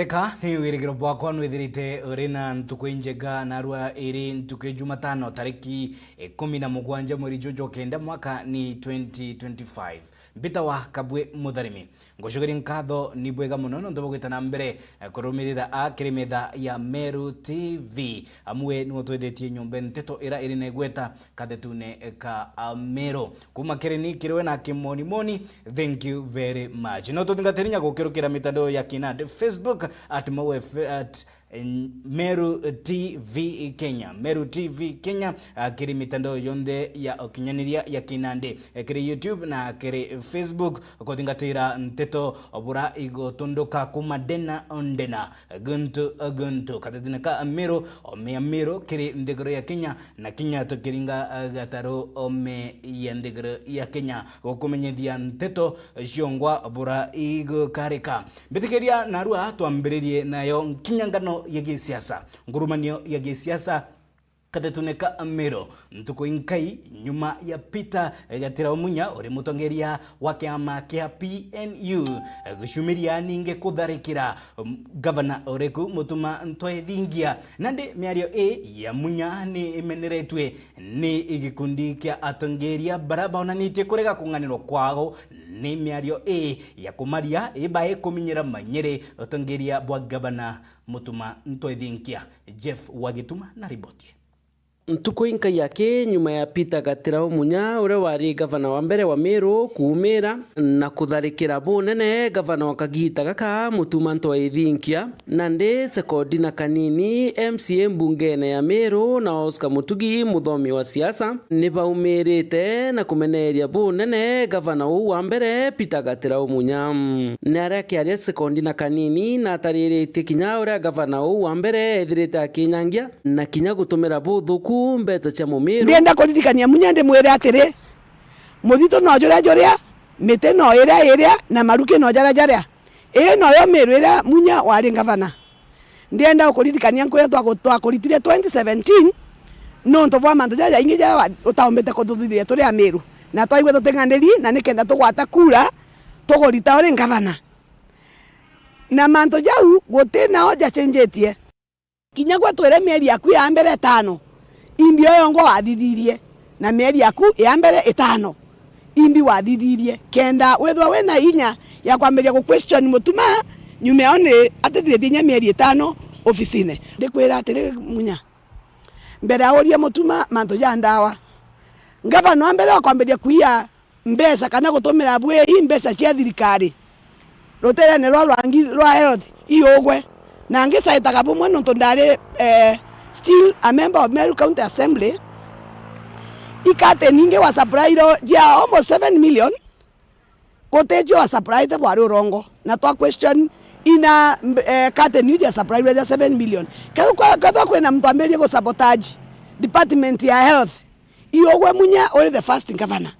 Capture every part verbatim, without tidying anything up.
Eka ni wirigiro bwakwa nwithirite uri na ntuku injega, narua iri ntuku ya Jumatano, tariki ikumi na mugwanja mweri juju wa kenda, mwaka ni twenty twenty-five. Mbita wa Kabwe Mutharimi. Ngucokeria nkatho ni bwega mono nontu bwa gwita na mbere, eh, kurumirira a kiri metha ya Meru T V. Amwe niwe utwithitie nyomba nteto ira iri na igweta kathetune ka Ameru. Kuma kiri ni kiriwe na kimonimoni, thank you very much. No tuthingatiri nya gukirukira mitandao ya kinandi, Facebook at Mau F-, at, eh, Meru T V Kenya, Meru T V Kenya, ah, kiri mitandao yonthe ya ukinyaniria ya kinandi, eh, kiri YouTube na kiri Facebook, kuthingatira nteto bura igutunduka kuma ndena o ndena. Guntu, guntu, katetune ka Ameru, ome ya Meru kiri nthiguru ya Kenya, na kinya tukiringa, eh, gataru ome ya nthiguru ya Kenya, gukumenyithia nteto ciongwa bura igukarika. Mbitikiria narua twambiririe nayo nkinyangano ya gisiasa, ngurumanio ya gisiasa, katetune ka Ameru, ntuku inkai nyuma ya Peter Gatira Omunya, uri mutongeria wa kiama kia P N U, gucumiria ningi kutharikira, um, gavana uriku Mutuma Ntwethingia. Nandi miario ii ya Munya ni imeneretue ni gikundi kia atongeria bara baonanitie kurega kung'anirwa kwao ni miario ii ya kumaria ibae kuminyira manyiri utongeria bwa gavana Mutuma Ntwethingia. Jeff Wagituma na riboti. Ntuku inkai aki nyuma ya Peter Gatira Omunya, uria wari gavana wa mbere wa Meru, kuumira na kutharikira bunene gavana wa kagiita gaka Mutuma Ntwethingia, nandi Sekondi na Kanini, M C A mbungene ya Meru, na Oscar Mutugi, muthomi wa siasa, ni baumirite na kumeneria bunene gavana uu wa mbere Peter Gatira Omunya. Ni aria akiaria Sekondi na Kanini na atariritie kinya uria gavana uu wa mbere ethirite akinyangia na kinya gutumira buthuku mbeca cia Mumiru. Ndienda kuririkania Munya ndimwire atiri, muthitu no juria juria, miti no iria iria, na maruki no jaria jaria. Ii noyo Miru iria Munya wari ngavana. Ndienda gukuririkania nkwire twaku-, twakuritire twenty seventeen, nontu bwa mantu jaja jaingi jaria wa-, utaumbite kuthuthuria turi Amiru. Na twaigua tuting'aniri, na nikenda tugwata kura, tugurita uri ngavana. Na mantu jau guti nao jacenjetie. Kinya gwe twire mieri yaku ya mbere itano, imbi oyo ngo wathithirie, na mieri yaku ya mbere itano, imbi wathithirie, kenda withwa wina inya ya kwambiria gu question Mutuma, nyuma yao ni atithiritie inya mieri itano ofisine. Ndikwira atiri, Munya, mbere aurie Mutuma mantu ja ndawa, ngavana wa mbere wa kwambiria kuia mbeca kana gutumira bwii mbeca cia thirikari ruterene rwa rwangi rwa health iugwe, na ngicaitaga bumwe nontu ndari, eh, still a member of Meru County Assembly. Ikate ningi wa supply ro jia almost seven million, gutijio wa supply te bwari urongo, na twa question ina, eh, kate niu ja supply ja seven million. Kethwa kwa-, kethwa kwina muntu ambiririe gu sabotage department ya health, iugwe Munya uri the first governor.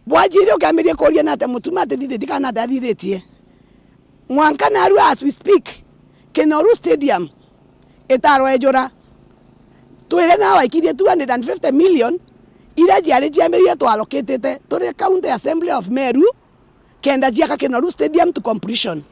Bwajiri ukiambiria kuria nate Mutuma atithithitie kana nate athithitie. Mwanka narua as we speak, Kinoru Stadium itarwa ijura. Twire na waikirie two hundred and fifty million iria jiari jiambiririe twalokitite turi County Assembly of Meru, kenda jiaka Kinoru Stadium to completion.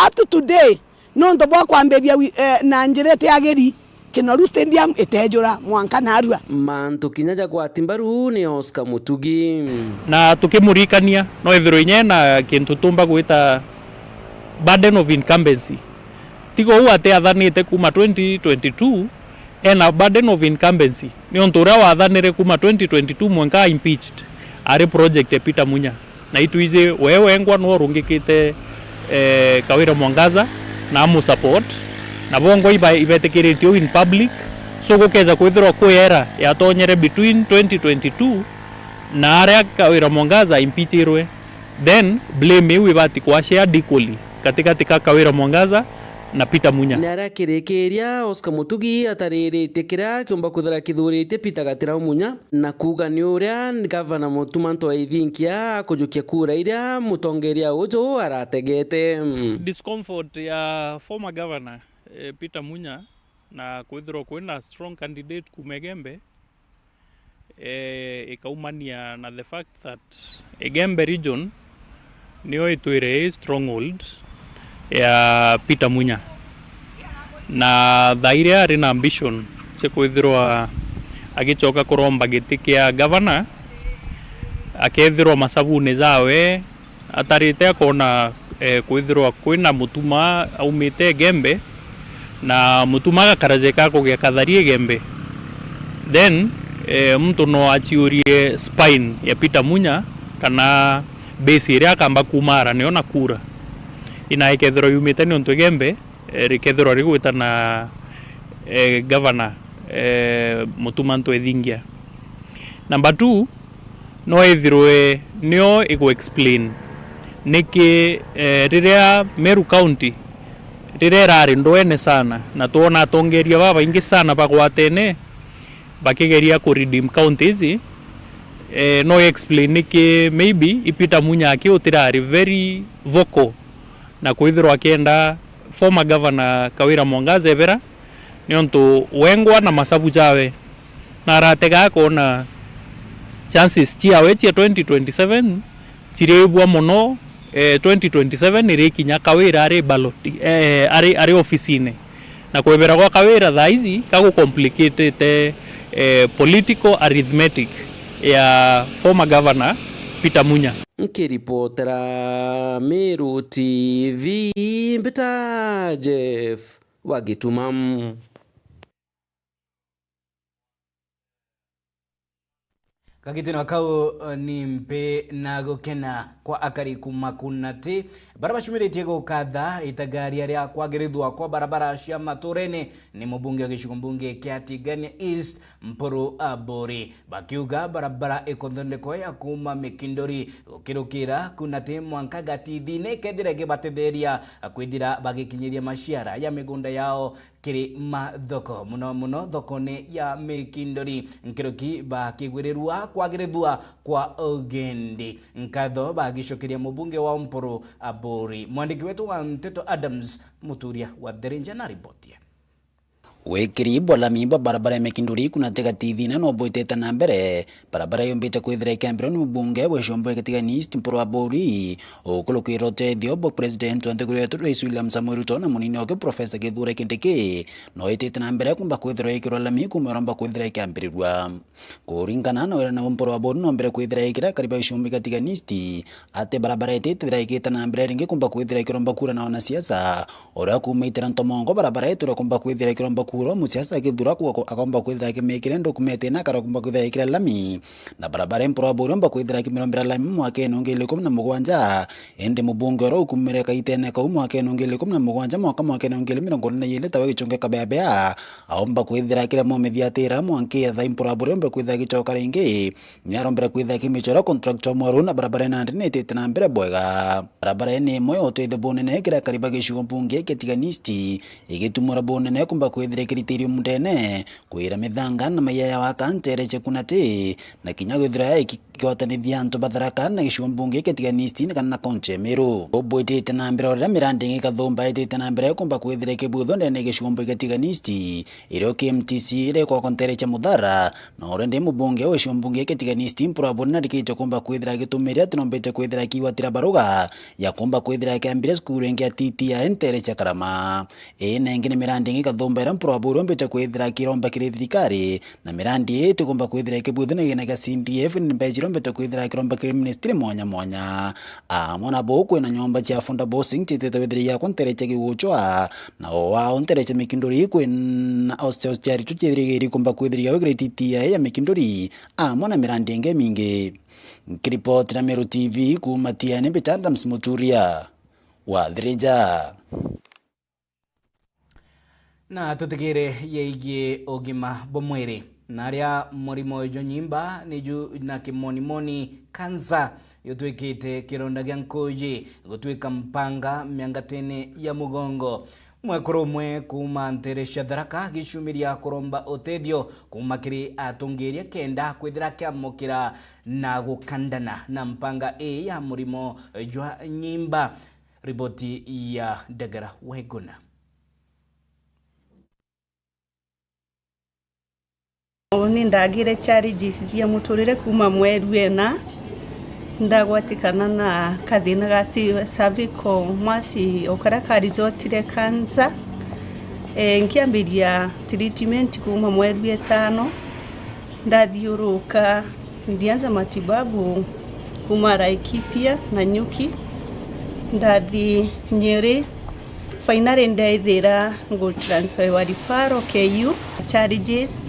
Up to today, nontu bwa kwambiria wi-, eh, na njira itiagiri, Kinoru Stadium itejura mwanka narua. Mantu kinya ja gwati mbaru ni Oscar Mutugi. Na tukimuririkania, no ethirwe inya ena kintu tumba gwita burden of incumbency. Tiga uu ati athanite kuma twenty twenty-two, ena burden of incumbency, niuntu uria wathanire kuma twenty twenty-two mwanka a impeached, ari project ya Peter Munya. Na itwiji we wengwa nwe urungikite, eh, Kawira Mwangaza na amu support, na bongwa iba-, ibetikiritie uu in public. So gukeza kwithirwa kwi era yatonyere between twenty twenty-two na aria Kawira Mwangaza impeachirwe, then blame iu ibati kwa shared equally katigati ka Kawira Mwangaza na Peter Munya. Ni aria akirikiria, Oscar Mutugi atariritie kiria kiumba kwithira kithuritie Peter Gatira Munya, na kuuga ni uria gavana Mutuma Ntwethingia akujukia kura iria mutongeria uju arategete. Discomfort ya former governor, eh, Peter Munya, na kwithirwa kwina strong candidate kuma Igembe, eh, ikaumania na the fact that Igembe region niyo itwire i stronghold, ya Peter Munya, na thaa iria ari na ambition cia kwithirwa agicoka kuromba giti kia gavana, akethirwa macabuni jawe atarite, akona, eh, kwithirwa kwina Mutuma aumite Igembe, na Mutuma agakara jeka kugia Kathari Igembe, then, eh, muntu no aciurie spine ya Peter Munya kana base iria akamba kumara nio na kura. Ina ikethirwa yumite niuntu Igembe, eh, rikethirwa rigwita na, eh, gavana, eh, Mutuma Ntwethingia. Number two, no ithirwe nio igu explain niki, eh, riria Meru County riria irari ndwene sana na twona atongeria babaingi sana bagwatene bakigeria ku redeem county iji, eh, no explain niki maybe i Peter Munya aki utirari very vocal na kwithirwa akienda former governor Kawira Mwangaza ebera, niuntu wengwa na masabu jawe na aratega akona chances ciawe cia twenty twenty-seven ciribua mono, eh, twenty twenty-seven irikinya Kawira ari ballot, eh, ari, ari ofisine. Na kwebera gwa Kawira thaa ici gagu complicatete, eh, political arithmetic ya former governor Peter Munya. Nkiripotera Meru T V, mbita Jeff wa Gituma. Gagitino kau, eh, ni mpi na gukena kwa akari kuma Kunati, bara bacumiritie gukatha itagaria ria kwagirithwa kwa barabara cia maturene ni mubunge wa gicigo mbunge kia Tigania East, Mpuru Aburi, bakiuga barabara ikuthondekwa ya kuma Mikinduri gukirukira Kunati mwanka Gatithine ikethira igibatetheria kwithira bagikinyiria maciara ya migunda yao kiri mathoko, muno muno thokone ya Mikinduri, nkiruki bakigwirirua kwagirithua kwa ugendi. Nkatho bagicokeria mubunge wa Mpuru Aburi. Mwandiki wetu wa nteto Adams Muturia wa Thirinja na riboti ye. Wikiri bwa lami bwa barabara ya Mikinduri Kunati Gatithine no bwitite na mbere. Barabara yumbite kwithira ikiambirwa ni mubunge wa Icumbu Tigania East Mpuru Aburi, ukurukira utethio bwa president wa nthiguru yetu Rais William Samoei Ruto na munini wake Professor Kithure Kindiki, no itite na mbere kumba kwithirwa ikirwa lami kuma iromba kwithira ikiambirirua. Kuringana na wira na Mpuru Aburi, no mbere kwithira ikira kariba Icumbu Tigania East, ati barabara ititithira ikita na mbere ringi kumba kwithira ikiromba kura na wanasiasa. Uria kuuma itira ntomongo barabara itwire kumba kwithira ikiromba kura, musiasa akithura ku-, akomba kwithira akimikire ndukumete na akara kumba kwithira ikira lami. Na barabara Mpuru Aburi omba kwithira akimirombera lami mwakene wa ngiri ikumi na mugwanja, indi mubunge uria ukumire kaitene kau mwakene wa ngiri ikumi na mugwanja mwaka mwakene wa ngiri mirongo iri na iri tawe Gichunge Kabebea, aomba kwithira akiremwa mithiatira mwanki ya thaa Mpuru Aburi ombe kwithira agicoka ringi. Niarombere kwithira akimichora contractor mweru na barabara nandi nitite na mbere bwega. Barabara ni imwe ya utethio bunene kiri akari ba gicigo mbunge kia Tigania East, igitumura bunene kumba kwithira ikiritirio mundene, kwira mithanga na maiya ya waka ntere cia Kunati, na kinya gwithira ikigwatanithia antu ba Tharaka na gicigo mbunge kia Tigania East kana na kaunti ya Meru. Ubwitite na mbere uria mirandi ingi kathumba itite na mbere kumba kwithira ikibutho ndene ya gicigo mbunge kia Tigania East, irio K M T C iria ikwakwa ntere cia Muthara, na already mubunge wa gicigo mbunge kia Tigania East Mpuru Aburi narikite kumba kwithira agitumiria ati nombite kwithira akiwatira baruga ya kumba kwithira akiambire cukuru ingi ya T T I ntere cia Karama. Ii na ingi ni mirandi ingi kathumba iria Mpuru Aburi ombite kwithira akiromba kiri thirikari, na mirandi ii itikumba kwithira ikibwithua na gina kia C D F ni mbeca iria ombite kwithira akiromba kiri ministry mwanya mwanya. Amwe na buu kwina nyomba cia affordable housing citite withira yakwa ntere cia Kiguchwa, na o wao ntere cia Mikinduri kwina hostel cia aritwa ciathirigiri kumba kwithiria wigire T T I ya Mikinduri, amwe na mirandi ingi mingi. Nkiripotera Meru T V kuuma Tiani, mbita Adams Muturia wa Thirinja. Na tutigire yegii ugima bwa mwiri, na aria murimo jwa nyimba niju na kimonimoni, cancer, jutwikite kironda gia nkuji, gutwika mpanga miangatene ya mugongo. Mwekuru umwe kuuma ntere cia Tharaka agicumiria kuromba utethio kuuma kiri atungiria kenda kwithira akiamukira na gukandana na mpanga ii ya murimo jwa nyimba. Riboti ya Ndagara Waiguna. Uni ndagire challenges cia muturire kuuma mweri wena, Ndagwatikana na kathina ga ci-, cervical mass o karia ka resultire cancer. E, nkiambiria treatment kuuma mweri wa itano, ndathiuruka, ndianza matibabu kuuma Laikipia na Nyuki, ndathi Nyeri. Finally, ndaithira ngu transfer wa referral K U challenges,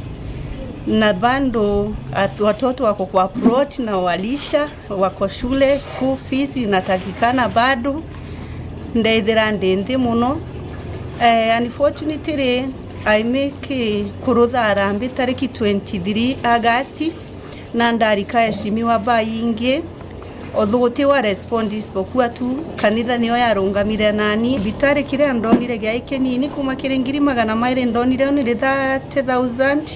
na bado at-, watoto wako kwa plot na walisha, wako shule, school fees inatakikana bado. Ndaithira ndi nthi muno. Eh, unfortunately, I make kurutha harambee tariki twenty-three August, na ndarika eheshimiwa baingi, although guti wa respond isipokuwa tu kanitha niyo yarungamire nani. Bitari kiria ndonire giai kinini, kuma kiri ngiri magana mairi ndonire ni thirty thousand,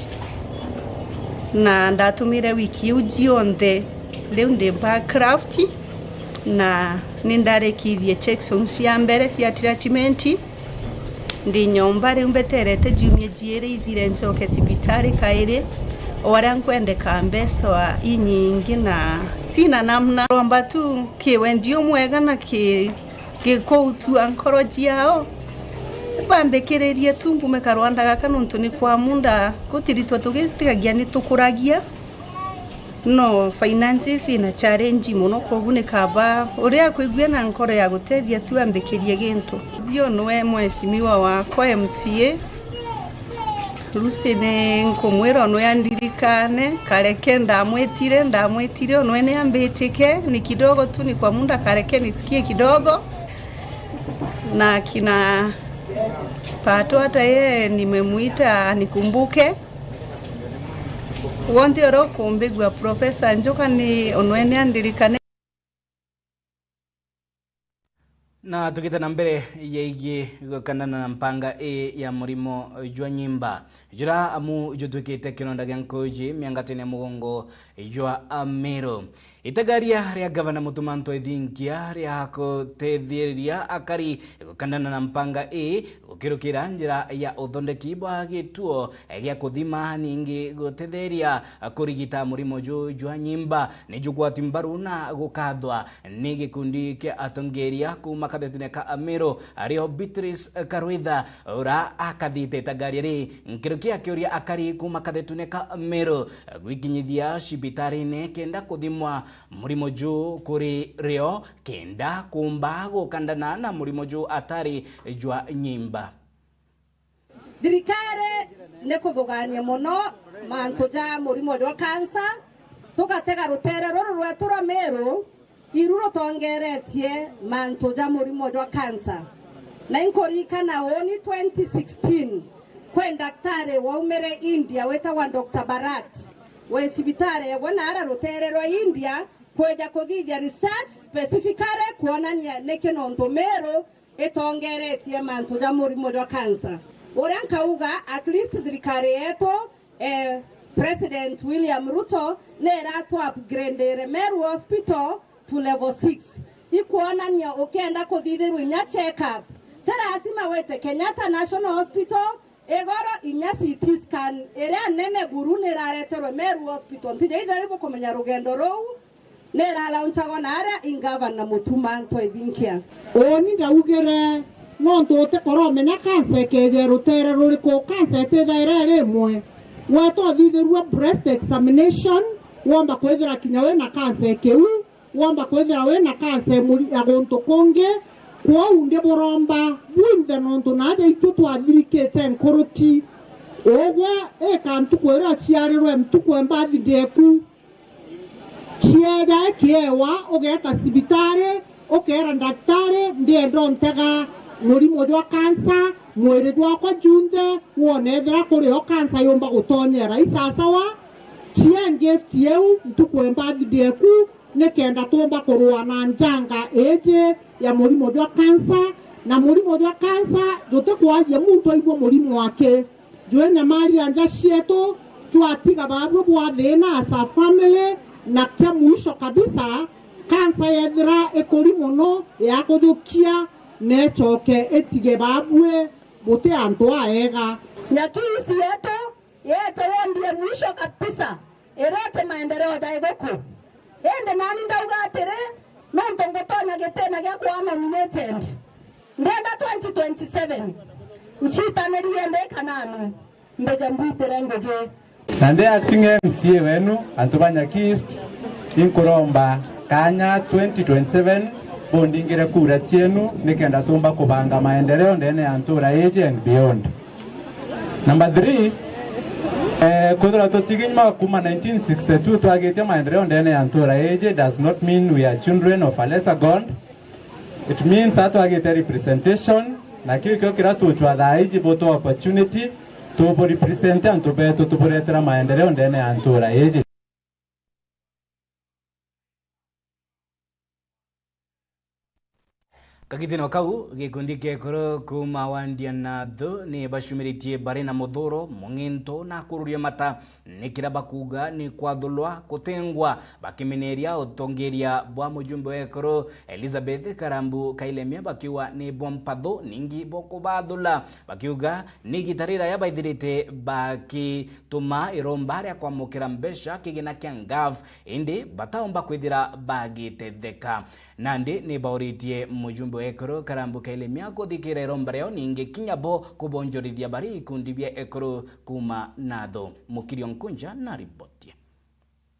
na ndatumire wiki iu cionthe. Riu ndi bankrupt, na ni ndarikirie checks cia mbere cia treatment. Ndi nyomba riu mbeterete ciumia ciiri ithire ncoke cibitari kairi, o aria nkwendeka mbeca inyingi na sina namna. Romba tu ki wendi umwega na ki gikuutua nkoro ciao, bambikiririe tu mbume karwanda gaka, nontu ni kwa munda gutiritwa tugitigagia ni tukuragia. No finances ina challenge mono, koguo ni kaba uria akwigua na nkoro ya gutethia tu ambikirie gintu. Thio nwe mheshimiwa wakwa M C A, Lucy ni nkumwira nwe andirikane, kareke ndamwitire, ndamwitire, nwe ni ambitike, ni kidogo tu, ni kwa muda, kareke nisikie kidogo. Na kina pato hata yeye nimemuita anikumbuke. Wonthe uria ukumbigua Professor Njuka ni unwene andirikane. Na tugite na mbere yegie gukandana na mpanga ii ya murimo jwa nyimba, jura amu jutwikite kironda gia nkuji miangatene ya mugongo jwa Amiru. Itagaria ria gavana Mutuma Ntwethinkia ria kutetheria akari gukandana na mpanga ii gukirukira njira ya uthondeki bwa gituo gia kuthima, ningi gutetheria kurigita murimo juu jwa nyimba, ni jugwati mbaru na gukathwa ni gikundi kia atongeria kuuma kathetune ka Amiru, ario Beatrice Karwitha, ura akathite itagaria ri nkiruki akiuria akari kuuma kathetune ka Amiru gwikinyithia cibitarine kenda kuthimwa murimo juu kuri rio, kenda kumba gukandana na murimo juu atari jwa nyimba. Thirikari ni kuthugania mono mantu ja murimo jwa kansa, tugatega rutere ruru rwetu rwa Meru, iru rutongeretie mantu ja murimo jwa kansa. Na inkuririkana uuni twenty sixteen, kwi ndaktari waumire India witagwa Doctor Bharat, wi cibitari egwe naara rutere rwa India, kwija kuthithia research specifically kwonania niki nontu Meru itongeretie mantu ja murimo jwa kansa. Uria nkauga, at least thirikari yetu, eh, President William Ruto ni iratu upgrade Meru Hospital to level six. Ikwonania ukienda kuthithirwa inya check up, ti lazima wite Kenyatta National Hospital, igoro inya C T scan iria nene buru ni irareterwe Meru Hospital. Ntija itheri bukumenya rugendo ruu ni iralaunchagwa na aria ingavana Mutuma Ntwethinkia. Uuni ndaugire, nontu utikoromenya kansa ikeeja rutere ruriku, kansa itithaira iri imwe. Weta uthithirua breast examination, womba kwithira kinya wina kansa ikiu, womba kwithira wina kansa imuri ya guntu kungi. Kwou ndiburomba bwinthe, nontu naaja itu twathirikite nkuruki. Ugwe ika ntuku iria uciarirwe, ntuku ya birthday eku, cieja ikiewa, ugeeta cibitari, ukeera ndaktari, ndienda untega murimo jwa kansa mwiri jwakwa junthe, wone ethira kuri o kansa yumba gutonyera. I sasawa? Cia gift iu ntuku ya birthday eku, nikenda twumba kurua na njanga iiji ya murimo jwa kansa. Na murimo jwa kansa jutikwagia muntu aigua murimo aki. Jwi nyamaria nja cietu, jwatiga baabua bwa thiina as a family, na kia mwisho kabisa, kansa yethira ikuri mono ya kujukia, na icoke itige baabue buti antu aega. Nyakisi yetu yeete wondi ya mwisho kabisa, irete maendeleo ja iguku. Indi nani ndauga atiri, nontu ngutonya gitine gia kwaa nominated, ndenda twenty twenty-seven, ncitaniri indi kana ni mbije mbitire ngugi. Na ndi acting M C A wenu, antu ba Nyaki East, inkuromba kaanya twenty twenty-seven bundingire kura cienu nikenda tumba kubanga maendeleo ndene ya ntura iji and beyond. Number three, eh, kwithirwa tutigi nyuma kuma nineteen sixty-two twagitie maendeleo ndene ya ntura iji does not mean we are children of a lesser God. It means atwagite representation, na kiu kio kiria tuchwa thaa iji butu opportunity tubu represent antu betu, tuburetera maendeleo ndene ya ntura iji. Kagitino kau, gikundi kia ekuru kuuma wandi ya Nathu ni bacumiritie bari na muthuro, mung'into na kururia mata, ni kiria bakuuga ni kwathulwa, kutengwa, bakimineria utongeria bwa mujumbe wa ekuru Elizabeth Karambu Kailemia, bakiuga ni bwa mpathu, ningi bukubathula, bakiuga ni igita riraya baithirite bakituma iromba ria kwamukira mbeca kigina kia NGAAF, indi bataumba kwithira bagitetheka. Nandi ni bauritie mujumbe wa ekuru Karambu Kailemia kuthikira iromba riao, ningi kinya bo kubonjorithia bari ikundi bia ekuru kuuma Nathu. Mukirio Nkunja na riboti.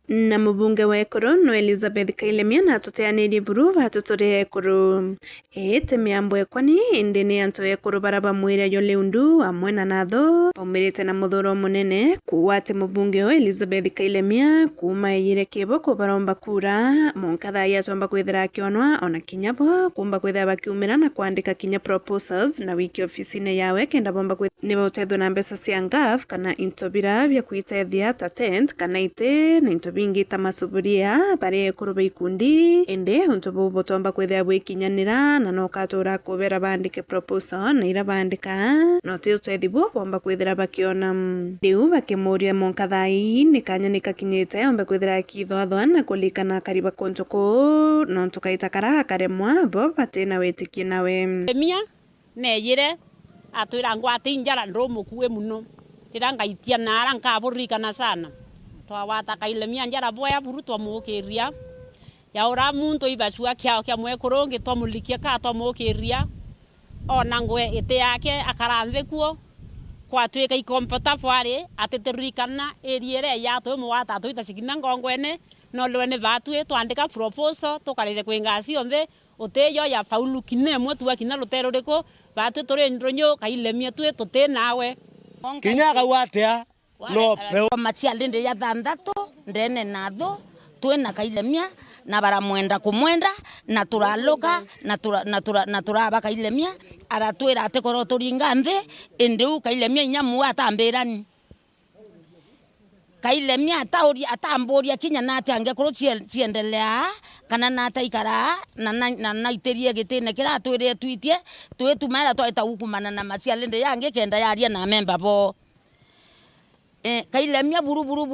Na mubunge wa ekuru no Elizabeth Kailemia na atuteanirie buru batuturi ekuru. Ii ti miambo ekwa ni, indi ni antu ekuru bara ba mwiri jo Liundu amwe na Nathu baumirite na muthuro munene kuuga ati mubunge o Elizabeth Kailemia kuuma eyire kibo kubaromba kura, mwanka thaa ii atomba kwithira akionwa, ona kinya bo kuumba kwithira bakiumira na kwandika kinya proposals na wiki ofisine yawe kenda bomba kwithira ni bautethua na mbeca cia NGAAF kana into bira bia kwitethia ta tent kana iti na into bingi ta masuburia bari ekuru ba ikundi. Indi untu buu butomba kwithira bwikinyanira na no katura kubera bandike proposal na ira bandika no ti utethi buu bomba kwithira bakiona. Riu bakimuria mwanka thaa ii ni kanya ni kakinyite ombe kwithira akithoathwa na kulikana akari ba kuntu kuu, nontu kaita kara akaremwa bo bati na witikio nawe. Kailemia neeyire atwira, ngwate njara ndumukui muno, riria ngaitia naara nkaburirikana sana. Twagwata Kailemia njara bwea buru twamukiria. Yaura muntu ibacua kiao kia mwekuru ungi twamulikia ka twamukiria. Ona ngwe iti yake akara nthi kuo. Kwatwika ikomporta bwari atituririkana area iria yatwi mugwata atwita cikina ngongwene, no lwene batwi twandika proposal tukarite kwi ngasi yonthe. Uti yo ya faulu kina imwe tua kina rutere ruriku, batwi turi ndunyu Kailemia twi tuti nawe. Kinya akauga atia? No peu. Maciari ndi ya thanthatu ndene Nathu, twi na Kailemia, na baramwenda kumwenda, na turaluka, na tura-, na tura-, na turaba Kailemia, aratwira ati korwo turinga nthi, indi u Kailemia inya muwe atambirani. Kailemia atauria, atamburia kinya nati angekuru cie-, ciendelea, kana nataikara, na na-, na naitirie gitine kiria atwirire twitie, twitumaira twaita gukumana na maciari ndi yangi kenda yaria na memba bo. Eh, Kailemia buru, buru,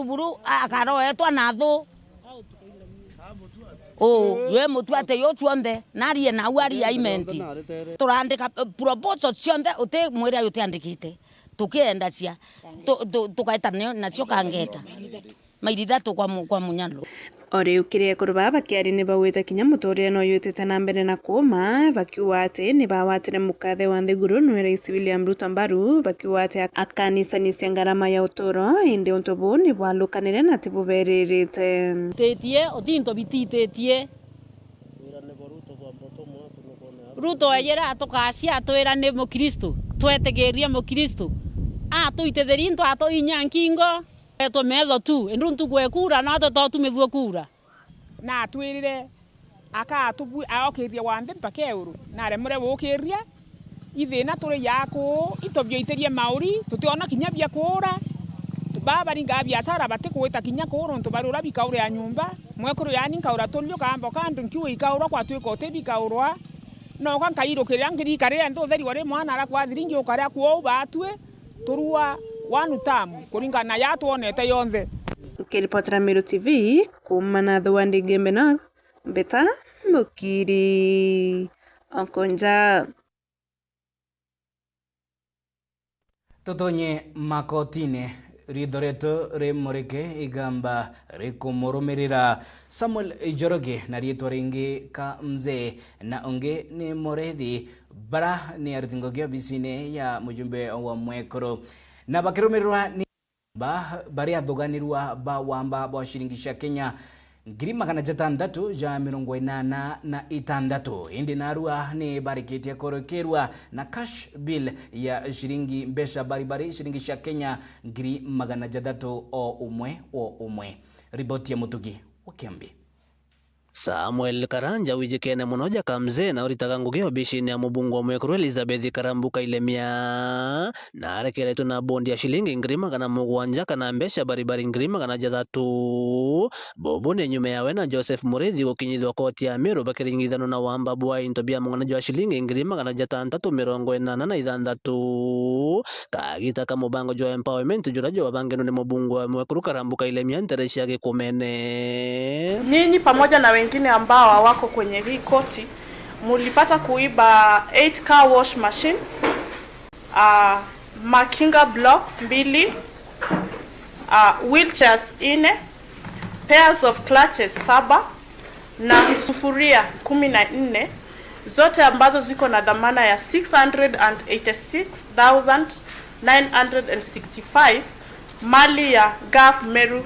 buru, akaroetwa Nathu. Oh, ywe mutu ati yo cionthe, narie nau aria imenti. Turandika, eh, proposal cionthe, uti mwiri ayo utiandikite. Tukiendacia. Tu-, tu-, tukaeta nacio kangeta. Mairi ithatu kwa mu-, kwa munyalo. O riu kiri ekuru baa bakiaria ni baugite kinya muturire no yutite na mbere na kuuma, bakiuga ati ni bawatire mukathe wa nthiguru nwe Rais William Ruto mbaru, bakiuga ati ak-, akanisanicia ngarama ya uturo, indi untu buu ni bwalukanire na ti buberirite. Titie, uti into bitititie. Ruto ejere atukacia atwira ni Mukristu, twetigirie Mukristu, atuitithirie into atuinya nkingo. Etwe metho tu, indi ntuku ekura, natwe totumithue kura. Na atwirire akatubui-, aokirie wa nthi mpaka euru, na aremere gukiria. Ithina turi ya kuu, itobioitirie mauri, tutiona kinya bia kuura. Baa baringaga biashara batikugwita kinya kuu, nontu bari uria bikaurira nyumba. Mwekuru yani nkaura turio kamba kandu nkiuga ikaurwa, kwatwika uti bikaurwa. Noka nkairukirira ngirikarire nthi utheri wari mwana ara kwathiri ngiukaria kwou batwi. Turua one term, kuringana na ya twonete yonthe. Nkiripotera Meru T V, kuuma Nathu wa Ndigembe North, Mbeta Mukiri Onkonja. Tutonye makotine. Riitho rietu rimurike igamba rikumurumirira. Samuel Njoroge na riitwa ringi ka Mzee, na ungi ni Murithi, bara ni aruti ngugi obisine ya mujumbe wa mwekuru, na bakirumirirwa ni ba, bari athuganirwa ba wamba bwa ciringi cia Kenya ngiri magana jatanthatu ja mirongo inana na itanthatu. Indi narua ni barikitie kurikirwa na cash bill ya ciringi mbeca baribari ciringi cia Kenya ngiri magana jathatu o umwe o umwe. Riboti ya Mutugi wa Kiambi. Samuel Karanja wijikene mono ja ka Mzee na uritaga ngugi obisine ya mubunge wa mwekuru Elizabeth Karambu Kailemia, na arekeretwe na bondi ya ciringi ngiri magana mugwanja kana mbeca baribari ngiri magana jathatu. Bubu ni nyuma yawe na Joseph Murithi gukinyithwa koti ya Meru bakiringithanwa na wamba bwa into bia mung'ana jwa ciringi ngiri magana jatanthatu mirongo inana na ithanthatu. Kagita ka mubango jwa empowerment juria jwabangenwe ni mubunge wa mwekuru Karambu Kailemia ntere cia Gikumene. Nyinyi pamoja na wengine ambao hawako kwenye hii koti, mulipata kuiba eight car wash machines, ah, makinga blocks mbili, ah, wheelchairs nne, pairs of clutches saba na sufuria kumi na nne, zote ambazo ziko na dhamana ya six hundred and eighty-six thousand nine hundred and sixty-five, mali ya Gov Meru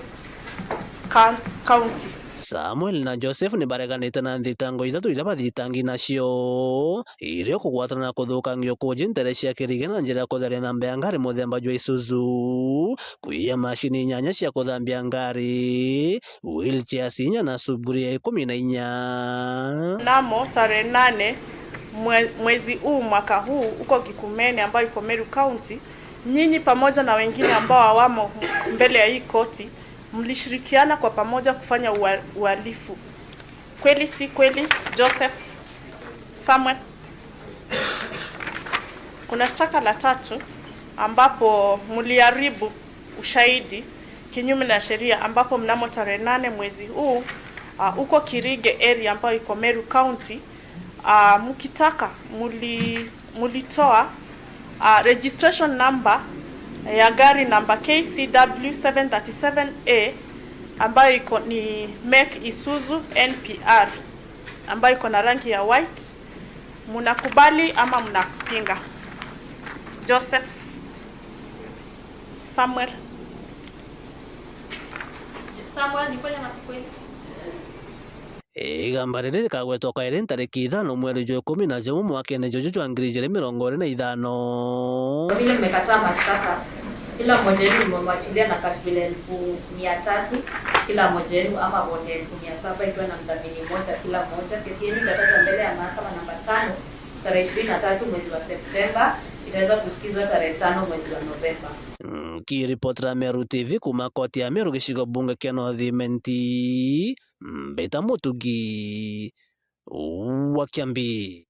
Coun-, County. Samuel na Joseph ni bareganite na nthitango ithatu iria bathitangi nacio, irio kugwatana na kuthukangia ukuji ntere cia kirige na njira ya kutheria na mbea ngari muthemba jwa Isuzu, kwiya macini inyanya cia kuthambia ngari, wheelchairs inya na sufuria ikumi na inya. Mnamo tarehe nane mwe-, mwezi huu, mwaka huu, huko Gikumene ambayo iko Meru County, nyinyi pamoja na wengine ambao hawamo mbele ya hii koti, mlishirikiana kwa pamoja kufanya ua-, uhalifu. Kweli si kweli, Joseph Samuel? Kuna shtaka la tatu ambapo mliharibu ushahidi kinyume na sheria, ambapo mnamo tarehe nane mwezi huu, ah, huko Kirige area ambayo iko Meru County, ah, mkitaka muli-, mulitoa, ah, registration number ya gari namba K C W seven thirty-seven A ambayo iko ni make Isuzu N P R ambayo iko na rangi ya white. Mnakubali ama mnapinga? Joseph Samuel. Samuel, ni kweli ama si kweli? Igamba riri rikagwetwa kairi ntariki ithano mweri jwa ikumi na jumwe mwakene juju jwa ngiri ijiri mirongo iri na ithano. Kwa vile mmekataa mashtaka, kila mmoja wenu nimemwachilia na cash bail elfu mia tatu kila mmoja wenu, ama bond ya elfu mia saba ikiwa na mdhamini mmoja kila mmoja. Kesi yenu itatajwa mbele ya mahakama namba tano tarehe ishirini na tatu mwezi wa Septemba, itaweza kusikizwa tarehe tano mwezi wa Novemba. Nkiripotera Meru T V kuma koti ya Meru gicigo bunge kia North Imenti, Mbita Mutugi wa Kiambi.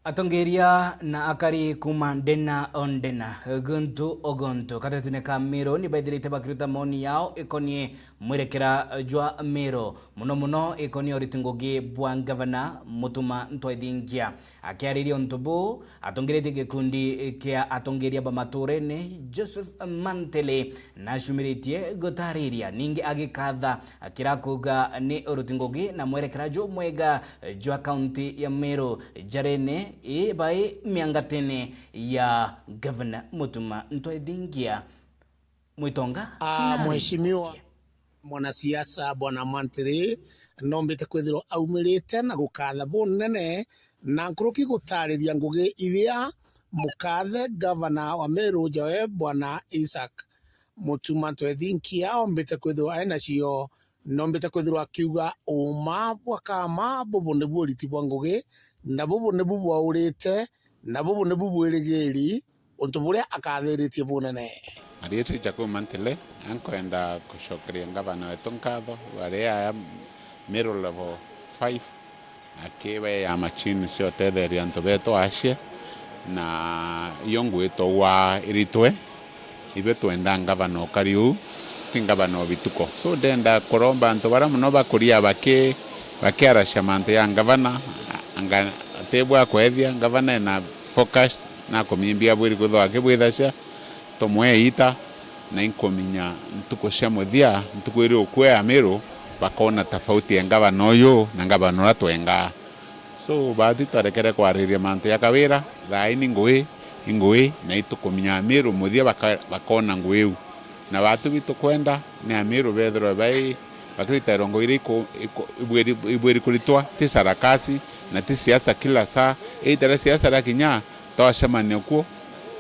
Atongeria na akari kuma ndena o ndena, guntu o guntu, katetine ka Meru, ni baithirite bakiruta maoni yao ikonie mwerekera jwa Meru, mono mono ikonie uriti ngugi bwa ngavana Mutuma Ntwethingia. Akiariria untu buu, atongeretie gikundi kia atongeria ba maturene, Joseph Mantele, nacumiritie gutariria, ningi agikatha kira kuuga ni uruti ngugi na mwerekera jumwega jwa kaunti ya Meru, jarene ii bai miangatene ya Gavana Mutuma Ntwethingia. Mwitonga. Ah, na Mheshimiwa mwanasiasa Bwana Mantiri, nombite kwithirwa aumirite na gukatha bunene na nkuruki gutariria ngugi iria mukathe gavana wa Meru njawe Bwana Isaac Mutuma Ntwethinkia ombite kwithirwa ari nacio, nombite kwithirwa akiuga uuma bwa kama, bubu nibu uriti bwa ngugi, na bubu nibu bwaurite, na bubu nibu bwirigiri, untu buria akathiritie bunene. Ariitwa Jacob Mantile, ankwenda gucokeria ngavana wetu nkatho, aria aya Meru level five, akibeea machine cia utetheria antu betu acie, na iyo ngwitwa wa iritwe, ibe twenda ngavana ukari uu, ti ngavana o bituko. So, ndenda kuromba antu baria mono bakuria baki-, bakiaracia mantu ya ngavana, anga atibwa kwethia, ngavana ena focus, na kumimbia bwiri kwithwa akibwithacia, tumwe ita, Na inkuminya ntuku cia muthia, ntuku iri ukua ya Meru, bakona tofauti ya ngavana uyu na ngavana uria twengaa. So, bathi twarekere kwariria mantu ja Kawira, thaa ii ni ngui, i ngui, na itukuminya Meru muthia baka-, bakona ngui iu. Na batu bitukwenda ni Ameru bethirwe bai, bakirita irongo iria iku-, iku-, ibwiri, ibwiri kuritwa, ti sarakasi, na ti siasa kila saa. Either siasa ria kinya, twacemania kuo,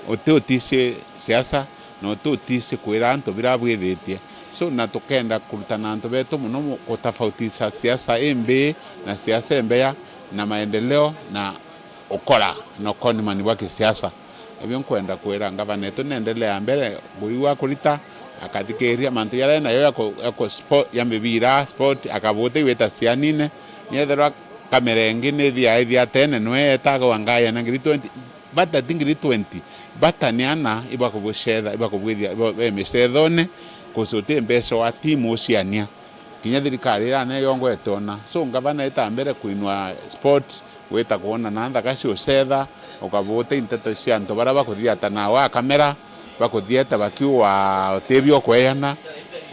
uti utici siasa, na uti utici kwira antu bira bwithitie. So, na tukenda kurutana antu betu muno mu-, gutofautisha siasa imbii na siasa imbeya, na maendeleo na ukora na ukonimani bwa kisiasa. Nibio nkwenda kwira ngavana etu neendelea mbere, ngui wa kurita, akathikiria mantu jaria nayo ya ku-, ya ku-, spo-, ya mibira, sport, akabuta igwita cianine, niethirwa kamera ingi nithia ithia tene, nwe etagwa ngaya na ngiri twenty, bata ti ngiri twenty, bata ni ana ibakubucetha, ibakubwithia, iba-, be micethone, kucuti mbeca wa timu uciania. Kinya thirikari iria neyongwete ona. So, ngavana eta mbere kuinua sport, gwita kwona na nthaka ciucetha, ukabuta inteto cia antu baria bakuthiata na wa kamera, bakuthieta bakiuga utibio kweyana.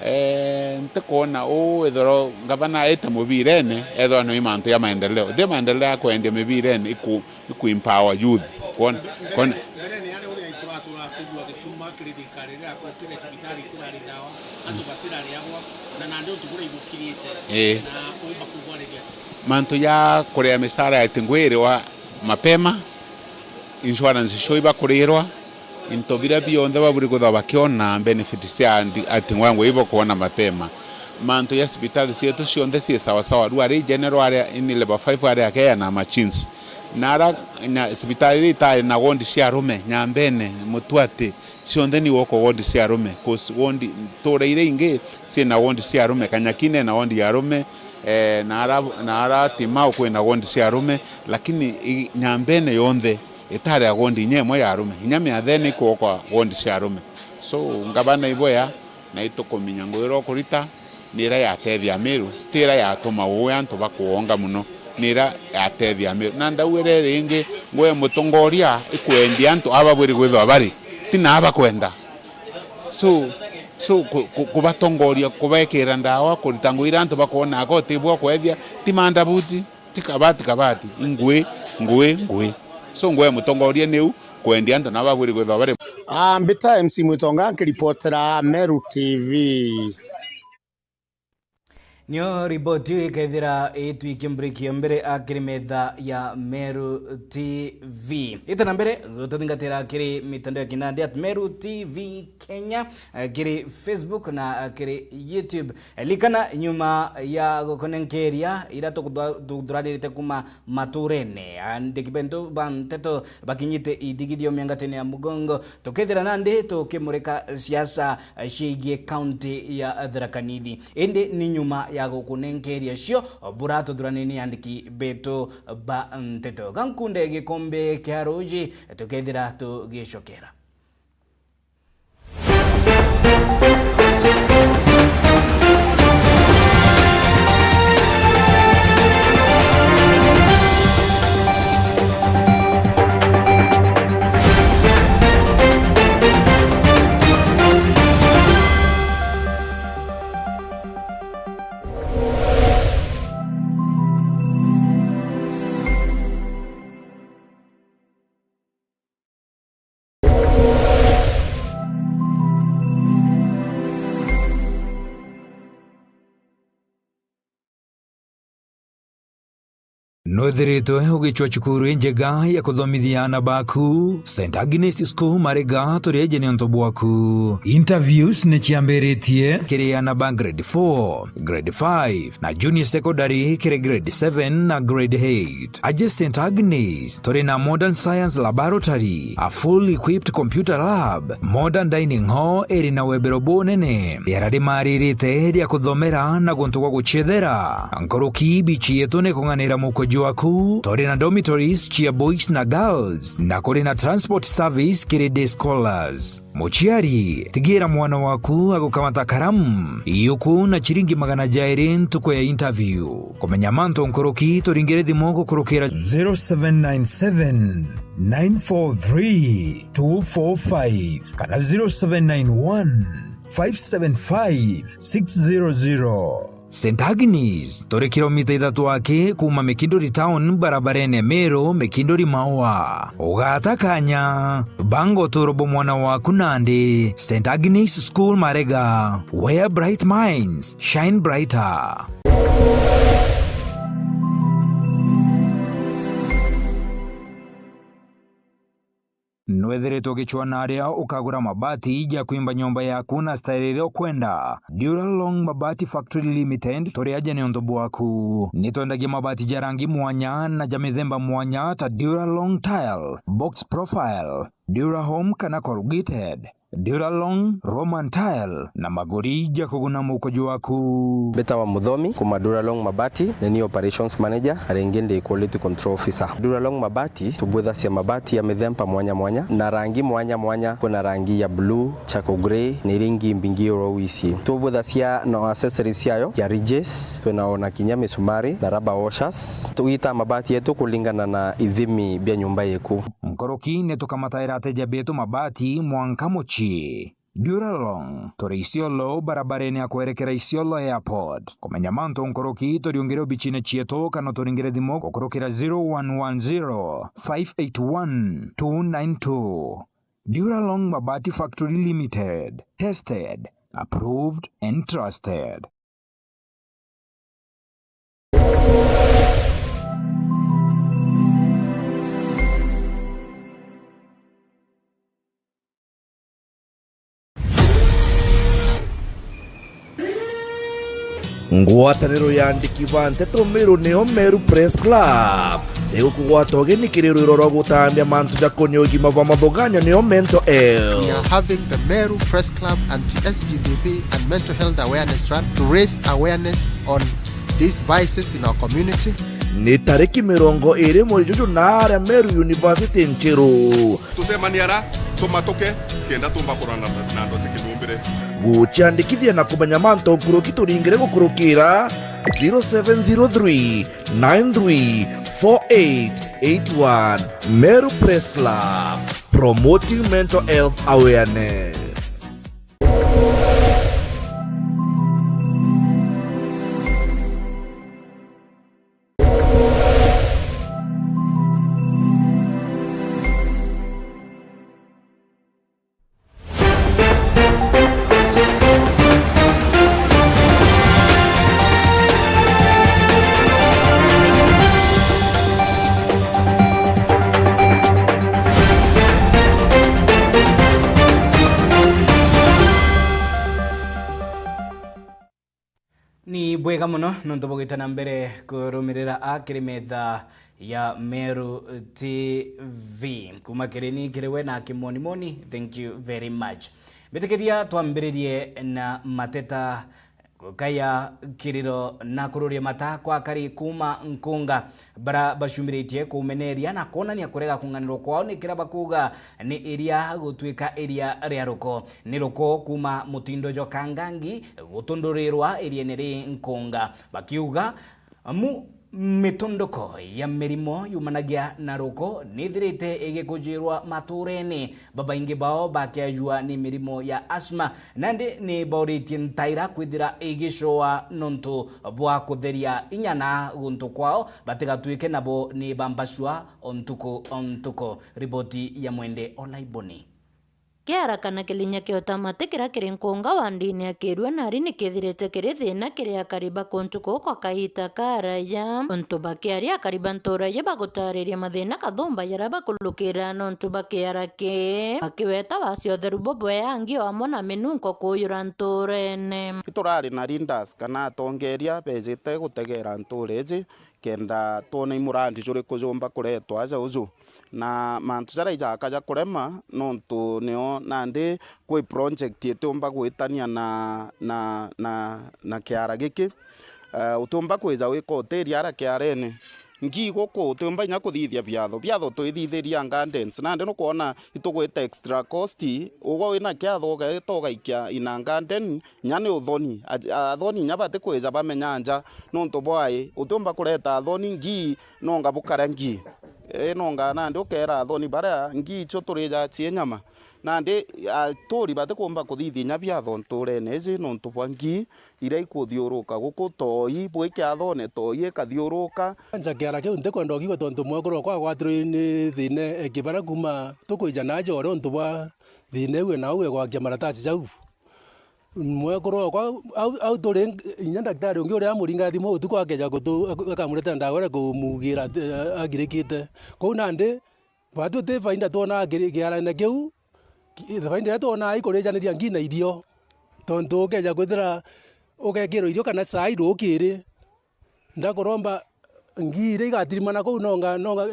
Eh, ntikwona uu ethirwa ngavana aite mubirene, ethirwa ni mantu ya maendeleo. Ti maendeleo ya kwendia mibirene, iku-, iku empower youth. Kwona, kwona. Mbere ni ari uria ituratura tugua gituma kiri thirikari iria kukire cibitari itirari ndawa, antu batirariagwa, na nandi untu buria ibukirite, Ii. na uumba kubwariria. Mantu ja kuria micara ya tingwiriwa mapema, insurance show ibakurirwa, into biria bionthe baburi kwithirwa bakiona benefit cia andi-, atingwa ngui ibakwona mapema. Mantu ja cibitari cietu cionthe cii sawasawa, riu ari general aria ini level five aria akeya na machines. Na ara, na cibitari iria itari na ward cia arume, Nyambene, Mutwati, cionthe ni woko ward cia arume, 'cause ward, ntura iria ingi cina ward cia arume, Kanyakine na ward ya arume, eh, na ara, na ara Timau kwina ward cia arume, lakini i, Nyambene yonthe itari ya ward inya imwe ya arume, inya miathene ikwokwa ward cia arume. So, ngavana iboya, na itukuminya ngui iria ukurita, ni iria yatethia Meru, ti iria yatuma uu antu bakuonga muno, ni iria yatethia Meru. Na ndauga iria ringi, ngui ya mutongoria ikwendia antu aba babwiri kwithirwa bari, ti na aba kwenda. So, so ku-, ku-, kubatongoria, kubekira ndawa, kurita ngui iria antu bakwona aka utibwa kwethia, ti mandabuti, ti kabati, kabati, i ngui, ngui, ngui. So, ngui ya mutongoria niu, kwendia antu na babwiri kwithirwa bari. Ah, mbita M C Mwitonga nkiripotera Meru T V. Nio riboti iu ikethira itwikia break ya mbere akiri metha ya Meru T V. Ita na mbere, gutathingatira kiri mitandao ya kinandi at Meru T V Kenya, eh, kiri Facebook na, eh, kiri YouTube. Eh, likana nyuma ya gukunenkeria ira tukuthuranirite kuma maturene, andiki bentu ba nteto bakinyite ithigithio miangatene ya mugongo, tukethira nandi tukimurika siasa ciigie kaunti ya Tharaka Nithi. Indi ni nyuma ya gukunenkeria cio, buratuthuranire ni andiki betu ba nteto. Gankunde gikombe kia ruuji, tukethira tugicokera. Nwithiritwe ugicwa cukuru injega ya kuthomithia aana baku? Saint Agnes School Mariga turi eji ni untu bwaku. Interviews ni ciambiritie kiri aana ba grade four, grade five, na junior secondary kiri grade seven na grade eight. Aje Saint Agnes, turi na modern science laboratory, a full equipped computer lab, modern dining hall iri na webero bunene, riera rimaririte ria kuthomera na guntu gwa gucethera. Nkuruki bichi yetu ni kung'anira mukuji waku, turi na dormitories cia boys na girls, na kuri na transport service kiri day scholars. Muciari, tigira mwana waku agukamata karamu, iuku na ciringi magana jairi ntuku ya interview. Kumenya mantu nkuruki, turingire thimu gukurukira zero seven nine seven, nine four three, two four five kana zero seven nine one, five seven five six zero zero. Saint Agnes, turi kilomita ithatu aki kuuma Mikinduri town, barabarene Meru, Mikinduri Maua. Ugata kanya, banga uturo bwa mwana waku nandi. Saint Agnes School Marega, where bright minds shine brighter. Nwethiritwe ugicwaa na aria ukagura mabati ja kwimba nyomba yaku na style iria ukwenda? Duralong Mabati Factory Limited turi aja niuntu bwaku. Ni twendagia mabati ja rangi mwanya na ja mithemba mwanya ta Duralong Tile, Box Profile, Durahome kana Corrugated, Duralong, Roman Tile na maguri ja kuguna muko jwaku. Mbitawa Muthomi kuma Duralong Mabati, ni ni operations manager, na ringi ndi quality control officer. Duralong Mabati tubwithacia mabati ya mithemba mwanya mwanya na rangi mwanya mwanya. Kwina rangi ya blue, charcoal grey, na iria ingi mbingi oro wisi. Tubwithacia na accessories ciayo ya ridges, twina ona kinya misumari na rubber washers. Tugitaa mabati yetu kulingana na ithimi bia nyumba yeku. Nkuruki ni tukamataira ateja betu mabati mwanka mucii. Duralong, turi Isiolo, barabarene ya kwerekera Isiolo Airport. Kumenya mantu nkuruki, turiungire obicine cietu kana turingire thimu gukurukira zero one one zero, five eight one, two nine two. Duralong Mabati Factory Limited, tested, approved and trusted. Ngwataniro ya andiki ba nteto Meru niyo Meru Press Club. Igukugwata ugeni kiri rwiro rwa gutambia mantu jakonie ugima bwa mathuganio niyo mental health. We are having the Meru Press Club anti S G B V and mental health awareness run to raise awareness on these vices in our community. Ni tariki mirongo iri mweri juju na aria Meru University Nchiru. Tucemanie ara, tumatuke, kenda tumba kurana na ndo cia kithumbire. Guciandikithia na kumenya mantu nkuruki turingire gukurukira zero seven zero three nine three four eight eight one. Meru Press Club, promoting mental health awareness. Ni bwega mono nontu bwa gwita na mbere kurumirira a kiri metha ya Meru T V. Kuma kiri ni kiri we na kimonimoni, thank you very much. Mbitikiria twambiririe na mateta. Gukaya kiriro na kururia mata kwa akari kuuma Nkunga, bara bacumiritie kumeneria na kwonania kurega kung'anirwa kwao ni kiria bakuuga ni iria gutuika iria ria ruko. Ni ruko kuuma mutindo jwa Kangangi gutundurirwa iriene ri Nkunga, bakiuga mu Mitundoko ya mirimo yumanagia na ruko nithirite igikujirwa maturene, babaingi bao bakiajua ni mirimo ya asthma, nandi ni bauritie ntaira kwithira igicoa nontu bwa kutheria inya na guntu kwao, batigatuike nabo ni bambacua o ntuku o ntuku. Riboti ya Mwende Olaiboni. Kiara kana kilinya kia utamati kiria kiri Nkunga wa ndini ya Kirua nari ni kithirite kiri thina kiri akari ba kuntu kuu kwa kaita karaya. Untu bakiaria, akari ba ntura iji bagutariria mathina kathumba jaria bakurukira nontu bwa kiara kii, bakiweta wasi utheru bubweangi o amwe na minunko kuuyura nturene. Turari na leaders kana atongeria bejite gutegera ntura iji kenda twone i murandi juriku jumba kuretwa aja uju. Na mantu jaria ijaka ja kurema, nontu nio nandi kwi project itiumba gwitania na, na, na, na kiara giki. Eh, utiumba kwija wika utiri ara kiarene. Ngi guku utiumba inya kuthithia biatho. Biatho twithithiria gardens. Nandi nukwona itugwita extra cost, ugwe wina kiatho ugeta ugaikia ina garden, inya ni uthoni. A-, athoni inya batikwija bamenya nja. Nontu bwai, utiumba kureta athoni ngi, nonga bukare ngi. Inonga nandi ukeera athoni baria ngii icio turijaga cie nyama. Nandi aturi batikumba kuthithia inya biatho nturene iji nontu bwa ngii iria ikuthiuruka guku toi bwi kiathone toi ikathiuruka. Anja kiara kiu ntikwenda ukigua tontu mwekuru okwa agwatirwe ni thina e kibara kuma tukwija naja uria untu bwa thina iu na au egwakia maratasi jau. Mwekuru okwa au, au turi inya ndaktari ungi uria amuringa thimu utuku akeja kutu akamuretera ndawa iria kumugira ati agirikite. Kou nandi batwi ti faida twonaa kiri kiarene kiu. Ki- faida iria twonaa ikurijaniria ngii na irio. Tontu ukeja kwithira ugekirwa irio kana cai rukiri, ndakuromba ngii iria igatirimana kuu nonga nonga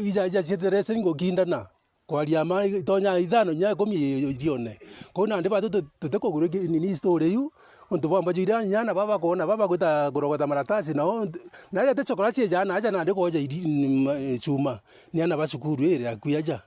ija ija cieterese ngukindana. Kwaria ma itonya ithano inya ikumi irione. Kou nandi batu tu- tutikugura nini story iu untu bwa mbaju iria nyana baba bakona baba bagwita kurogota maratasi nao naja ti chokora ciejaa naja nandi kwoja iri- ma- cuma ni ana ba cukuru iri akui aja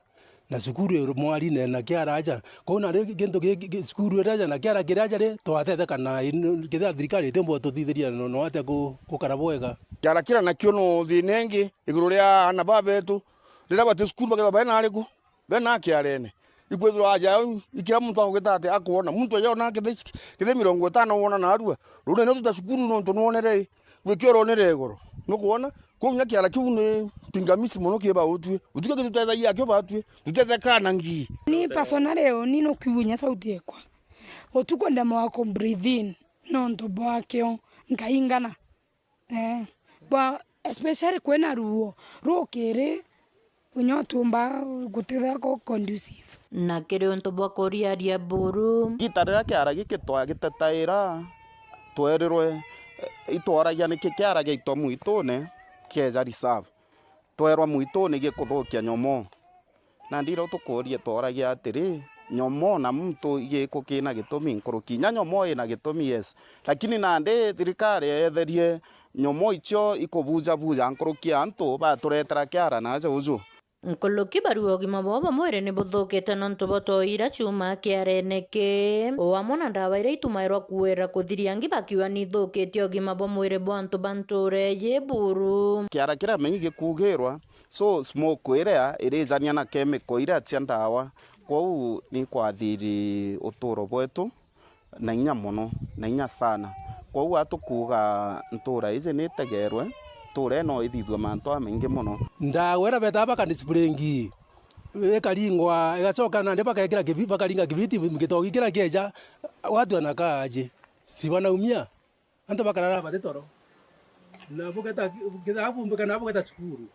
na cukuru iri mwari ne na kiara aja. Kou nandi gintu gi- gi- cukuru iri aja na kiara kiri aja ri twatetheka na kethira thirikari itimbo tuthithiria no no atia ku- gukara bwega. Kiara kira nakio no thina ingi iguru ria ana babetu riria bati cukuru bakethirwa bai nariku. Bena kiarene. Ikwithirwa aja au, ikira muntu agugita ati akwona. Muntu aja ona kithi, kithi mirongo itano wona narua. Rune no tuta cukuru nontu nwonere, gwikio ronere igoro. Nukwona? Kwou nya kiara kiu ni pingamizi mono ki bautwi. Utikio gitutethagia akio batwi. Tutethekaa na ngii. Ni personally, ni no kiunya sauti ekwa. Utuku ndemawa ku breathe in, nontu bwa kio, nkaingana. Eh, bwa, especially kwina ruo rukiri, unya utumba gutithia ku conducive. Na kiri untu bwa kuriaria buru. Gita riria kiara giki twagitetaira, twerirwe, eh, itwaragia niki kiara giaitwa mwitune, kieja reserve. Twerwa mwitune gikuthukia nyomoo. Nandi irio tukuuria tworagia atiri, nyomoo na muntu igiku kina gitumi nkuruki? Inya nyomoo ina gitumi, yes. Lakini nandi thirikari yeetherie nyomoo icio ikubujabuja nkuruki ya antu baturetera kiara na aja uju. Nkuruki barua ugima bwao bwa mwiri ni buthukite nontu bwa toi iria ciumaa kiarene ki, o amwe na ndawa iria itumairwa kuira kuthiria ngi bakiuga ni ithukitie ugima bwa mwiri bwa antu ba ntuura iji buru. Kiara kiria menyi gikugirwa, so smoke iria irijania na chemical iria cia ndawa, kwou ni ikwathiri uturo bwetu na inya mono, na inya sana. Kwou atukuuga ntuura iji ni itegerwe, ntuura ino ithithue mantu jamaingi mono. Ndawa iria betaa bakanispringi, ikaringwa, igacoka nandi bakekira kibi-, bakaringa kibiriti, gitogi kiria kieja, watu wanakaa aje? Si wanaumia? Antu bakarara bati toro. Na bugeta, kethaa bumbika na bugeta cukuru.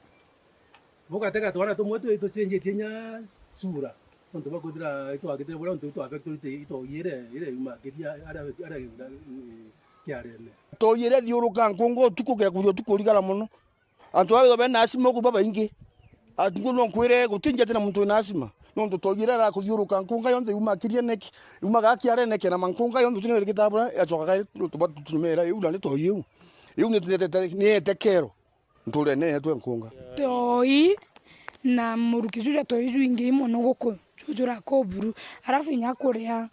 Bugatega twana tumwe twi tucenjetie nya sura. Nontu bwa kwithira itwagitire buria nontu itwa factory ite itogi iria iria yumakiria aria aria kiarene. Togi iria thiuruka nkungu utuku gekuria utuku urigara mono. Antu baa bena asima uku babaingi. Antu no nkwire guti njete na muntu wina asima. Nontu togi iria irakuthiuruka nkunga yonthe yumakiria neki. Yumaga kiare neki na mankunga yonthe tuni gitabura yacoka kai tuba tutumira iu na ni togi iu. Iu ni ni etekero. Nturene yetu nkunga. Toi na muruki juja toi juingi mono guku jujura kuburu. Arafu inya kuria.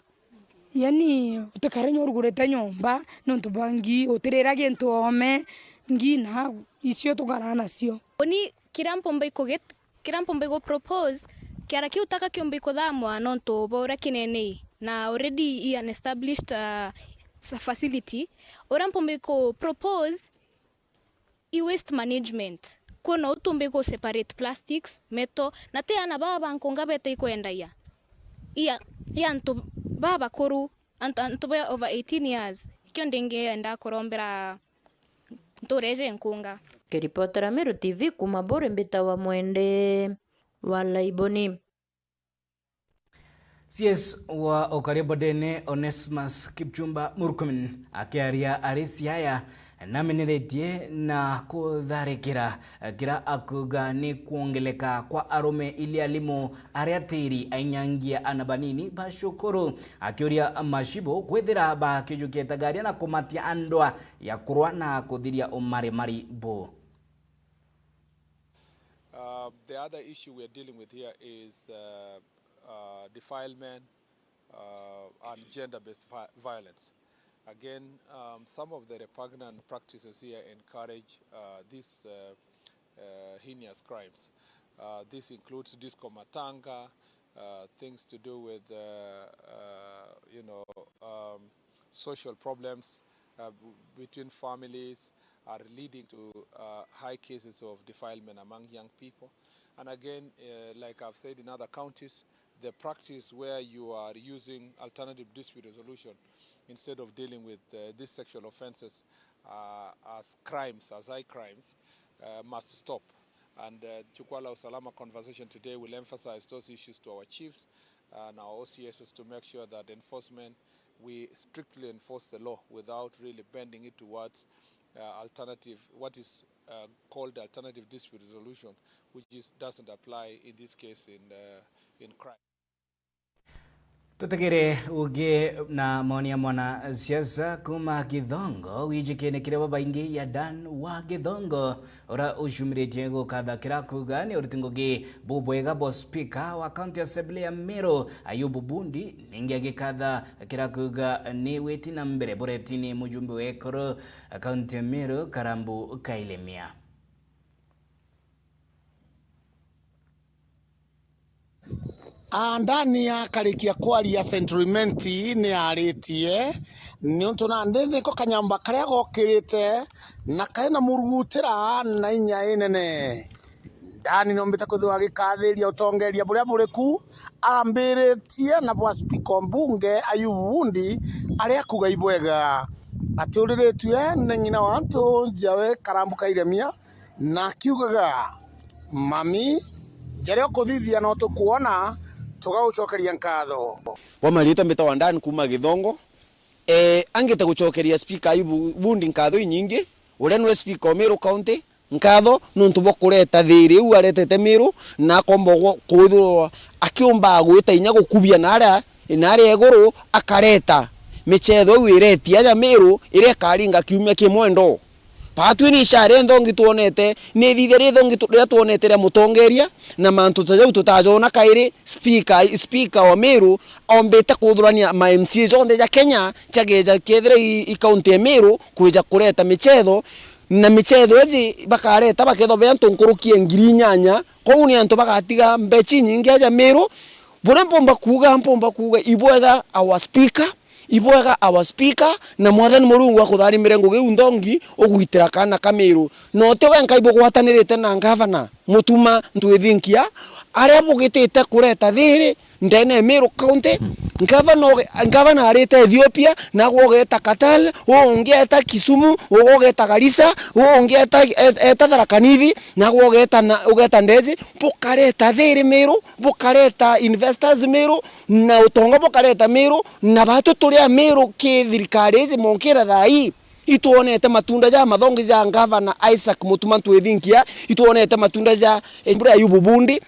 Yani, utikare inya urugurite nyomba, nontu bwa ngii, utirira gintu oome, ngii na icio tukaraa nacio. Uni kiria mpumba ikugit-, kiria mpumba igu propose, kiara kiu taka kiumba ikuthamwa nontu bwa uria kinene, na already i an established, uh, facility. Uria mpumba iku propose, i waste management. Kwona utumbi ku separate plastics, metal, na ti ana baba ba nkunga bete ikwendagia. Ia, ia antu baba bakuru, antu, antu ba over eighteen years. Ikio ndingienda kurombera ntureje nkunga. Kiripotera Meru T V kuma Buri, mbitawa Mwende wa Laiboni. C S wa Okaria Bodene, Onesmus Kipchumba Murkomen, akiaria ari Siaya, nameneretie na kutharikira kira akuga ni kwongeleka kwa arume ili alimu aria tiri ainyangia ana banini ba cukuru, akiuria mashibu kwithira bakijukia itagaria na kumatia andwa ya kurwa na kuthiria umarimari bu. Uh, the other issue we are dealing with here is, uh, uh, defilement, uh, and gender-based vi-, violence. Again, um, some of the repugnant practices here encourage, uh, these, uh, uh, heinous crimes. Uh, this includes disco matanga, uh, things to do with, uh, uh, you know, um, social problems, uh, b-, between families are leading to, uh, high cases of defilement among young people. And again, uh, like I've said in other counties, the practice where you are using alternative dispute resolution instead of dealing with, uh, these sexual offenses, uh, as crimes, as high crimes, uh, must stop. And, uh, Jukwaa la Usalama conversation today will emphasize those issues to our chiefs and our O C Ss to make sure that enforcement, we strictly enforce the law without really bending it towards, uh, alternative, what is, uh, called alternative dispute resolution, which is, doesn't apply in this case in, uh, in crime. Tutegere ugi na maoni ya mwana siasa kuma Githongo, wijikene kiri babaingi ya Dan wa Githongo, ura ucumiritie gukatha kira kuga ni uriti ngugi bubwega bwa speaker wa County Assembly ya Meru, Ayubu Bundi, ningi agikatha kira kuga ni witi na mbere buretini mujumbe wa ekuru County ya Meru, Karambu Kailemia. Andani akarikia kwaria, Central Imenti ni aritie, niuntu nandi niko kanyamba karia gokirite na kari na murugutira na inya inene. Ndani niombite kwithirwa agikathiria utongeria buria buri ku, ambiritie na bwa spika o mbunge Ayubu Bundi, aria akuga ibwega atiuriritue ni ng'ina wa antu njawe Karambu Kairemia, na akiugaga, "Mami, jaria ukuthithia no tukwona, tugagucokeria nkatho." Kwa mariitwa mbitagwa Dan kuuma Githongo. Eh, angite gucokeria Speaker Ayubu Bundi nkatho inyingi, uria niwe Speaker o Meru County, nkatho nuntu bwa kureta thiiri uu aretete Meru, na akomba gu-, kwithirwa akiumba gwita inya gukubia naria, naria iguru, akareta michetho iu ireti aja Meru, iria ikaringa kiumia kimwe ndo. Paatwi ni ishara inthongi twonete, ni ithithia rithongi tu-, riria twonete ria mutongeria, na mantu ta jau tutajona kairi. Speaker, speaker wa Meru ombite kuthurania ma M C A jonthe ja Kenya, jageja kethira i, i county ya Meru, kwija kureta michetho, na michetho iji bakareta bakethwa be antu nkuruki ya ngiri inyanya. Kwou ni antu bagatiga mbecha inyingi aja Meru. Buria mpumba kuuga, mpumba kuuga, ibwega our speaker, ibwega our speaker, na Mwathani Murungu akutharimire ngugi iu nthongi ugwitira kaana ka Meru. Na uti wenka ibugwatanirite na ngavana Mutuma Ntwithinkia, aria bugitite kureta thiiri ndene ya Meru County. Ngavana uge-, ngavana arite Ethiopia, nagwe ugeta Qatar, uu ungi eta Kisumu, uu ugeta Garissa, uu ungi eta, et-, eta Tharaka Nithi, nagwe ugeta na, ugeta Ndeji, bukareta thiiri Meru, bukareta investors Meru, na utonga bukareta Meru, na batu turi a Meru ki thirikari iji monkira thaa ii, itwonete matunda ja mathongi ja ngavana Isaac Mutuma Ntwithinkia, itwonete matunda ja, eh, mbura ya Ayubu Bundi,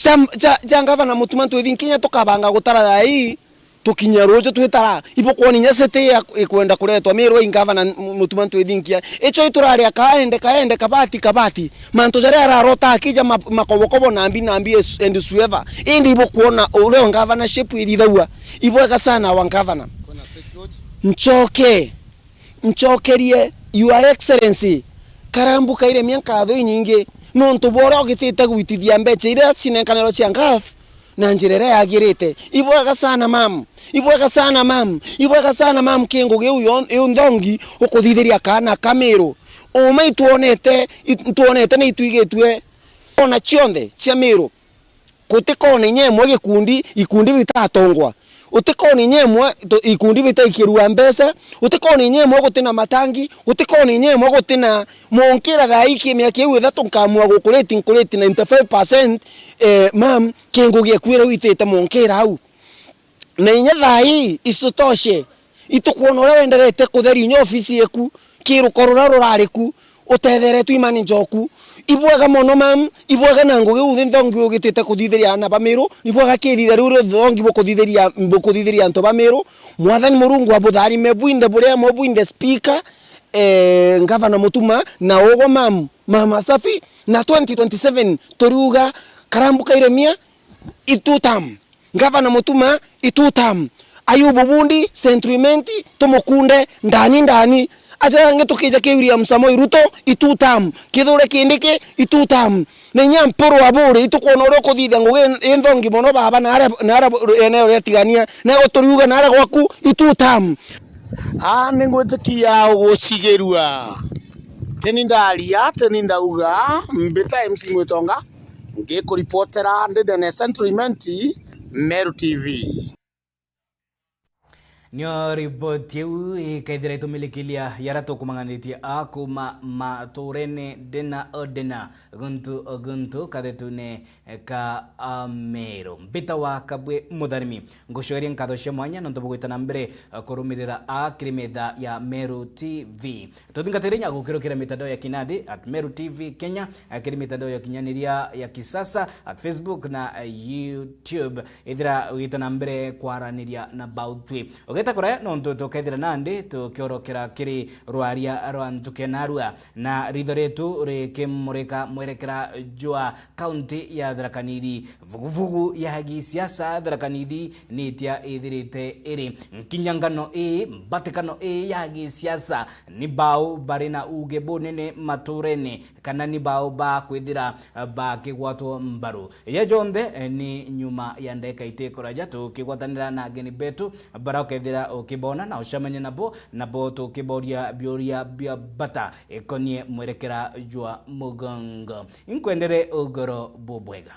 ja, ja, ja ngavana Mutuma Ntwithinkia, kinya tukabanga gutara thaa ii, tukinya ruju twitara, ibukwona inya city ya, ikwenda kuretwa Meru i ngavana M-, Mutuma Ntwithinkia. Icho ituraria kaende, kaende, kabati, kabati. Mantu jaria ararota akija ma-, makobokobo nambi, nambi es-, and whoever. Indi ibukwona uria ngavana shape irithagua. Ibwega sana wa ngavana. Nchoke. Nchokerie Your Excellency Karambu Kairemia nkatho inyingi nontu bwa uria ugitite gwitithia mbecha iria cinenkanirwa cia ngaf na njira iria yagirite. Ibwega sana mam. Ibwega sana mam. Ibwega sana mam ki ngugi iu yon-, iu nthongi ukuthithiria kaana ka Meru. Uma itwonete, it-, itwonete na itwigitue ona cionthe cia Meru. Gutikona inya imwe gikundi, ikundi bitatongwa. Utikona inya imwe tu-, ikundi bitaikirua mbeca. Utikona inya imwe gutina matangi. Utikona inya imwe gutina monkira thaa ii kimia kiu ithatu nkamua gukuriti, nkuriti ninety-five percent, eh, mam, ki ngugi eku iria witite monkira au. Na inya thaa ii, isitoshe, itukwona uria wenderete kutheria inya ofisi yeku, ki rukoro ruria rurari ku, utetheretwe i manager oku. Ibwega mono mam, ibwega na ngugi iu nthongi ugitite kuthithiria aana ba Meru, ibwega ki ithitha riu ria uthongi bukuthithiria, bukuthithiria antu ba Meru. Mwathani Murungu abutharime bwinthe buri amwe bwinthe speaker, eh, ngavana Mutuma, na ugwe mam, Mama Safi, na twenty twenty-seven turiuga Karambu Kairemia, i two term. Ngavana Mutuma, i two term. Ayubu Bundi, Central Imenti, tumukunde ndani ndani. Aja angi tukija ki William Samoei Ruto, i two term. Kithure Kindiki, i two term. Na inya Mpuru Aburi, itukwona uria ukuthithia ngugi i nthongi mono baba, na aria, na aria eneo ria Tigania, na guturiuga na aria gwaku, i two term. A, ningwitikia ugucigirua. Teni ndaria, teni ndauga, mbita M C Mwitonga, ngikuripotera ndi ndene Central Imenti, Meru T V. Nio riboti iu ikaithira itumilikilia yaria tukumang'anitie a kuma maturene ndina o ndina, guntu o guntu kathetune ka Ameru. Mbita wa Kabwe Mutharimi, ngucoeria nkatho cia mwanya nontu bwa gwita na mbere, eh, kurumirira a kiri metha ya Meru T V. Tuthingatire inya gukirukira mitandao ya kinandi at Meru T V Kenya, eh, kiri mitandao ya kinyaniria ya kisasa at Facebook na, eh, YouTube. Ithira ugita na mbere kwaraniria na bautwi. Ugeta kuraya nontu tukethira nandi tukiorokera kiri rwaria rwa ntuke narua, na ritho ritu rikimurika mwerekera jwa kaunti ya Tharaka Nithi. Vuguvugu ya gisiasa Tharaka Nithi nitia ithirite iri. Nkinyangano ii, mbatikano ii ya gisiasa, ni bau bari na uge bunene maturene, kana ni bau bakwithira bakigwatwo mbaru? Ya jonthe, eh, ni nyuma ya ndagika itikuraja tukigwatanira na ageni betu, bara ukethira ukibona na ucemania nabo, nabo tukiboria biuria bia bata ikonie mwerekera jwa mugongo. Inkwendere ugoro bubwega.